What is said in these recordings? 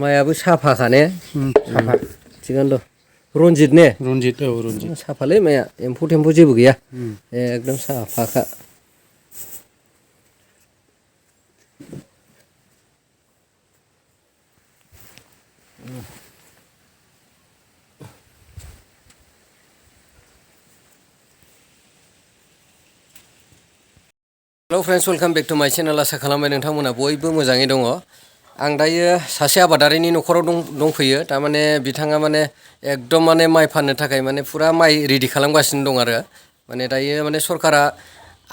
माइयाबो साफाखा ने साफा थिगानो दं रनजित ने रनजित औ रनजित साफालै माइया एम्फौ टेम्फौ जेबो गैया एकदम साफाखा हेल' फ्रेन्ड्स वेलकाम बेक टु माय चेनेल आसा खालामबाय नोंथांमोना बयबो मोजाङै दङ आं दायो सासे आबादारिनि न'खराव दंफैयो थारमाने बिथाङा माने एकदम माने माइ फाननो थाखाय माने फुरा माइ रेडि खालामगासिनो दं आरो माने दायो माने सरकारा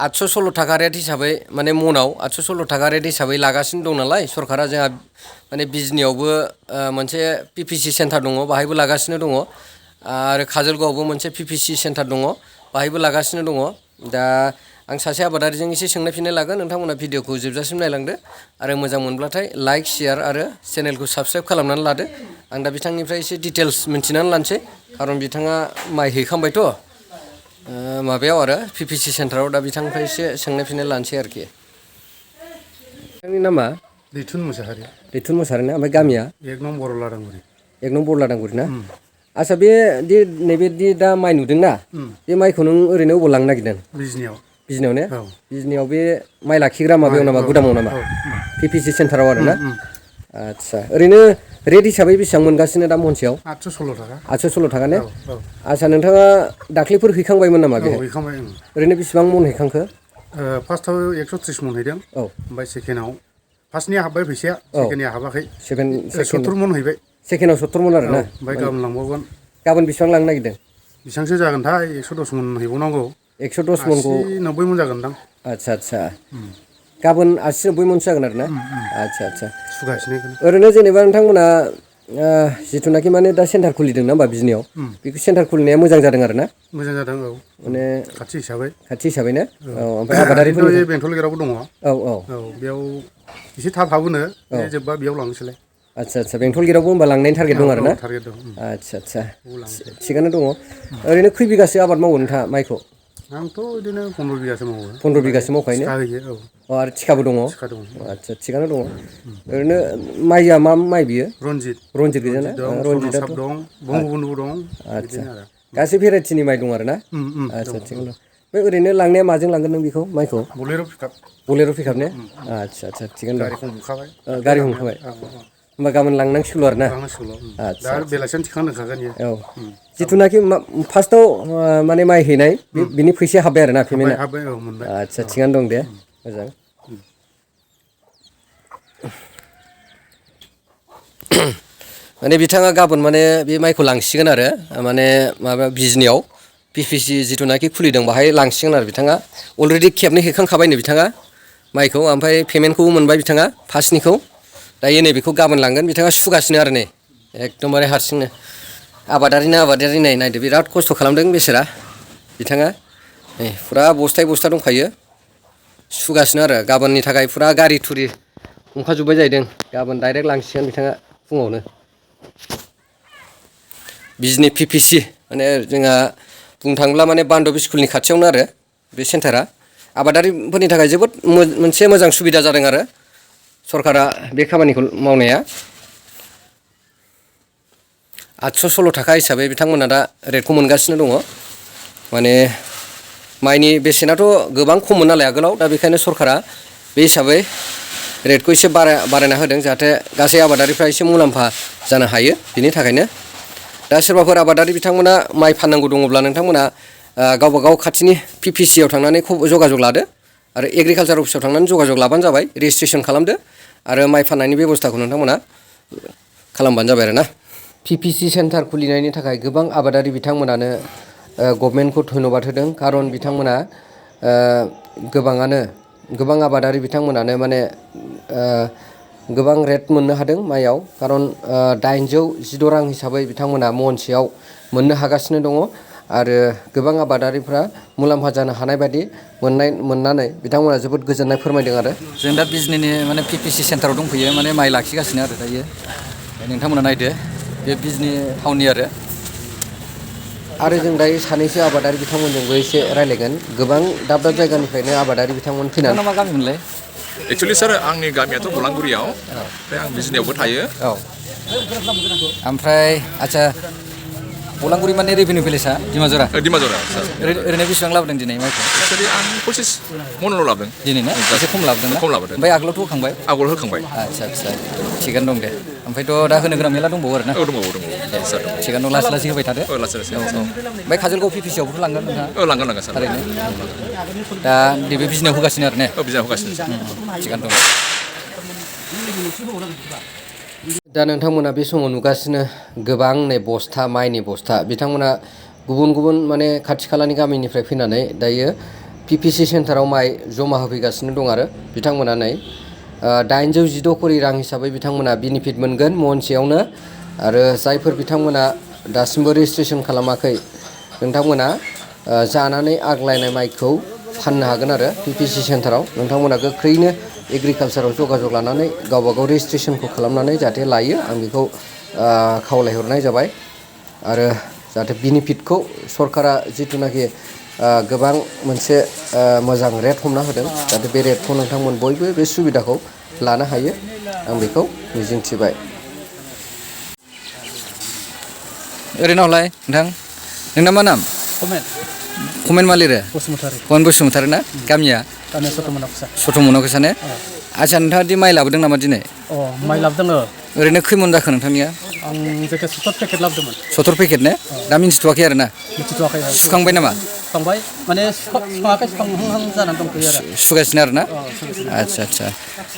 816 थाखा रेट हिसाबै माने मनाव 816 थाखा रेट हिसाबै लागासिनो दं नालाय सरकारा जोंहा माने बिजनियावबो मोनसे पिपिसि सेन्टार दङ बाहायबो लागासिनो दङ आरो काजलगावआवबो मोनसे पिपिसि सेन्टार दङ बाहायबो लागासिनो दङ दा आं सासे आबादारिजों एसे सोंनाय फिननाय लागोन नोंथांमोना भिडिअखौ जोबजासिम नायलांदो आरो मोजां मोनब्लाथाय लाइक शेयार आरो चेनेलखौ साबस्क्राइब खालामनानै लादो आं दा बिथांनिफ्राय एसे डिटेल्स मिन्थिनानै लानोसै खारन बिथाङा माइ हैखांबायथ' माबायाव आरो पिपिसि सेन्टाराव दा बिथांनिफ्राय एसे सोंनाय फिननाय लानोसै आरोखि नोंथांनि नामा दैथुन मुसाहारि दैथुन मुसाहारि ना ओमफ्राय गामिया 1 नं बरलादांगुरि 1 नं बरलादांगुरि ना आच्छा बे नैबे दा माइ नुदोंना बे माइखौ नों ओरैनो अबाव लांनो नागिरदों बिजनियाव बिजनियाव ने बिजनियाव बे माइ लाखिग्रा माबायाव नामा गुदामाव नामा पिपिसि सेन्टाराव आरो ना आच्छा ओरैनो रेट हिसाबै बेसेबां मोनगासिनो दा महनसेयाव 816 थाखा 816 थाखा ने आच्छा नोंथाङा दाख्लैफोर हैखांबायमोन नामा बे हैखांबाय ओरैनो बेसेबां मन हैखांखो फार्स्टआव 130 मन हैदों ओमफ्राय सेकेन्डआव फार्स्टनिया हाबबाय फैसाया सेकेन्डनिया हाबाखै 70 मन हैबाय सेकेन्डआव 70 मन आरो ना ओमफ्राय गाबोन लांबावगोन गाबोन बेसेबां लांनो नागिरदों बेसेबांसो जागोनथाय 110 मन हैबावनांगौ 110 मनखौ 90 मन जागोनदां आच्छा आच्छा गाबोन 80 90 मनसो जागोन आरो ना आच्छा आच्छा सुगासिनो ओरैनो जेनेबा नोंथांमोना जिथुनाखि माने दा सेन्टार खुलिदों ना होमबा बिजनियाव बेखौ सेन्टार खुलिनाया मोजां जादों आरो ना मोजां जादों औ माने खाथि हिसाबै ना औ ओमफ्राय आबादारिफोरनि बेंटल गेरावबो दङ औ बेयाव एसे थाब हाबोनो जोबबा बेयाव लांनोसैलाय आच्छा आच्छा बेंटल गेटआवबो होमबा लांनायनि टारगेट दं आरो ना टारगेट दं आच्छा आच्छा थिगानो दङ ओरैनो खै बिगासो आबाद मावो नोंथाङा माइखौ आंथ' बिदिनो 15 बिगासो मावो 15 बिगासो मावखायो ने थिखा होयो औ आरो थिखाबो दङ थिखा दं आच्छा थिगानो दङ ओरैनो माइया मा माइ बियो रनजित गोजा ना रनजितआथ' दं बंगबन्धु दं आच्छा गासै भेराइटिनि माइ दं आरो ना आच्छा थिगानो दं बे ओरैनो लांनाया माजों लांगोन नों बेखौ माइखौ बलेर' पिकआप ने आच्छा आच्छा थिगानो दं गारि हमखाबाय होमबा गाबोन लांनांसिगौल' आरो ना दा बेलासियाव थिखांना दोनखागोन औ जिथुनाखि फार्स्टआव माने माइ हैनाय बिनि फैसाया हाब्बाय आरो ना पेमेन्टआ आच्छा थिगानो दं दे मोजां माने बिथाङा गाबोन माने बे माइखौ लांसिगोन आरो माने माबा बिजनियाव पिपिसि जिथुनाखि खुलिदों बाहाय लांसिगोन आरो बिथाङा अलरेडि खेबनै हैखांखाबायनो बिथाङा माइखौ ओमफ्राय पेमेन्टखौबो मोनबाय बिथाङा फार्स्टनिखौ दायो नै बेखौ गाबोन लांगोन बिथाङा सुगासिनो आरो नै एकदमबारे हारसिंनो आबादारि नायदो बिराद खस्थ' खालामदों बेसेरा बिथाङा नै फुरा बस्थायै बस्था दंखायो सुगासिनो आरो गाबोननि थाखाय फुरा गारि थुरि हमखाजोब्बाय जाहैदों गाबोन डाइरेक्ट लांसिगोन बिथाङा फुङावनो बिजनि पिपिसि माने जोंहा बुंनो थाङोब्ला माने बान्द'ब स्कुलनि खाथियावनो आरो बे सेन्टारा आबादारिफोरनि थाखाय जोबोद मोनसे मोजां सुबिदा जादों आरो सरकारा बे खामानिखौ मावनाया 816 थाखा हिसाबै बिथांमोना दा रेटखौ मोनगासिनो दङ माने माइनि बेसेनाथ' गोबां खममोन नालाय आगोलाव दा बेखायनो सरकारा बे हिसाबै रेटखौ एसे बारायना होदों जाहाथे गासै आबादारिफ्रा एसे मुलाम्फा जानो हायो बिनि थाखायनो दा सोरबाफोर आबादारि बिथांमोना माइ फाननांगौ दङब्ला नोंथांमोना गावबा गाव खाथिनि पिपिसिआव थांनानै जगाजग लादो आरो एग्रिकालसार अफिसाव थांनानै जगाजग लाबानो जाबाय रेजिस्ट्रेसन खालामदो आरो माइ फाननायनि बेब'स्थाखौ नोंथांमोना खालामबानो जाबाय आरो ना पिपिसि सेन्टार खुलिनायनि थाखाय गोबां आबादारि बिथांमोनानो गभमेन्टखौ धन्यबाद होदों खारन बिथांमोना गोबां आबादारि बिथांमोनानो माने गोबां रेट मोननो हादों माइयाव खारन 816 रां हिसाबै बिथांमोना महनसेयाव मोननो हागासिनो दङ आरो गोबां आबादारिफ्रा मुलाम्फा जानो हानाय बायदि मोननानै बिथांमोना जोबोद गोजोननाय फोरमायदों आरो जों दा बिजनिनि माने पिपिसि सेन्टाराव दंफैयो माने माइ लाखिगासिनो आरो दायो नोंथांमोना नायदो बे बिजनि टाउननि आरो जों दायो सानैसो आबादारि बिथांमोनजोंबो एसे रायलायगोन गोबां दाब दाब जायगानिफ्रायनो आबादारि बिथांमोन फैनानै मा गामि मोनलाय एक्चुअलि सार आंनि गामियाथ' बलांगुरियाव ओमफ्राय आं बिजनियावबो थायो औ ओमफ्राय आदसा बलांगुरि माने रेभिनिउ भिलेजआ दिमाजरा दिमाजरा सार ओरैनो बेसेबां लाबोदों दिनै माइखौ एक्चुअलि आं 25 मनल' लाबोदों दिनै ना एसे खम लाबोदों ना खम लाबोदों ओमफ्राय आगोलावथ' होखांबाय आगोल होखांबाय आदसा थिगानो दं दे ओमफ्रायथ' दा होनो गोनां मेला दंबावो आरो ना औ दंबावो सार थिगानो दं लासै लासै होबाय थादो लासै लासै ओमफ्राय काजलगाव पिपिसिआवबोथ' लांगोन नोंथाङा लांगोन सार थारैनो दा नैबे बिजनियाव होगासिनो आरो ने बिजाब होगासिनो थिगानो दं दा नोंथांमोना बे समाव नुगासिनो गोबां नै बस्था माइनि बस्था बिथांमोना गुबुन गुबुन माने खाथि खालानि गामिनिफ्राय फैनानै दायो PPC सेन्टाराव माइ जमा होफैगासिनो दं आरो बिथांमोना नै 816 करि रां हिसाबै बिथांमोना बेनिफिट मोनगोन महनसेयावनो आरो जायफोर बिथांमोना दासिमबो रेजिस्ट्रेसन खालामाखै नोंथांमोना जानानै आग्लायनाय माइखौ फाननो हागोन आरो PPC सेन्टाराव नोंथांमोना गोख्रैनो एग्रिकालसाराव जगाजग लानानै गावबा गाव रेजिस्ट्रेसनखौ खालामनानै जाहाथे लायो आं बेखौ खावलायहरनाय जाबाय आरो जाहाथे बेनिफिटखौ सरकारा जिथुनाखि गोबां मोनसे मोजां रेट हमना होदों जाहाथे बे रेटखौ नोंथांमोन बयबो बे सुबिदाखौ लानो हायो आं बेखौ मिजिंथिबाय ओरैनोलाय नोंथां नोंना मा नाम कमेन्ट मा लिरो कमेन्ट बसुमतारी ना गामिया सतमन'खसा ने आदसा नोंथाङा दि माइ लाबोदों नामा दिनै माइ लाबोदों ओरैनो खैमन जाखो नोंथांनिया आं जायखिया 70 पेकेट लाबोदोंमोन 70 पेकेट ने दा मिन्थिथ'वाखै आरो ना मिथिथ'वाखै सुखांबाय नामा सुखांबाय माने सुखाङाखै सुखांहां जानानै दंथ'यो आरो सुगासिनो आरो ना आदसा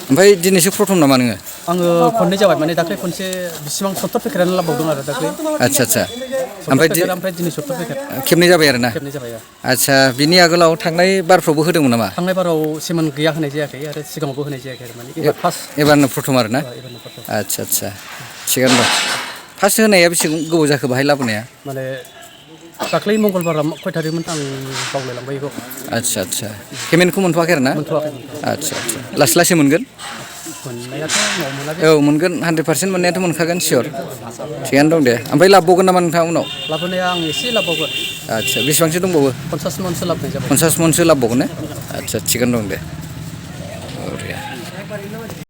ओमफ्राय दिनैसो प्रथम नामा नोङो आङो खननै जाबाय माने दाख्लै खनसे बिसिबां 70 पेकेटानो लाबोदों आरो दाख्लै आदसा ओमफ्राय दिनै 70 पेकेट खेबनै जाबाय आरो ना खेबनै जाबाय आदसा बिनि आगोलाव थांनाय बारफ्रावबो होदोंमोन नामा थांनाय बाराव सेमोन गैया होनाय जायाखै आरो सिगाङावबो होनाय जायाखै आरो माने एबार फार्स्ट एबारनो प्रथम आरो ना एबारनो फार्स्ट आदसा थिगानो दं फार्स्ट होनाया बेसे गोबाव जाखो बाहाय लाबोनाया माने दाख्लै मंगलबारा खय थारिखमोन आं बावलायलांबाय बेखौ आदसा पेमेन्टखौ मोनथ'वाखै आरो ना मोनथ'वाखै आदसा लासै मोनगोन मोननायाथ' उनाव मोना औ मोनगोन 100% मोननायाथ' मोनखागोन सियर थिगानो दं दे ओमफ्राय लाबोबावगोन नामा नोंथाङा उनाव लाबोनाया आं एसे लाबोगोन आदसा बेसेबांसो दंबावो 50 मनसो लाबोनाय जाबाय 50 मनसो लाबोबावगोन ने आदसा थिगानो दं दे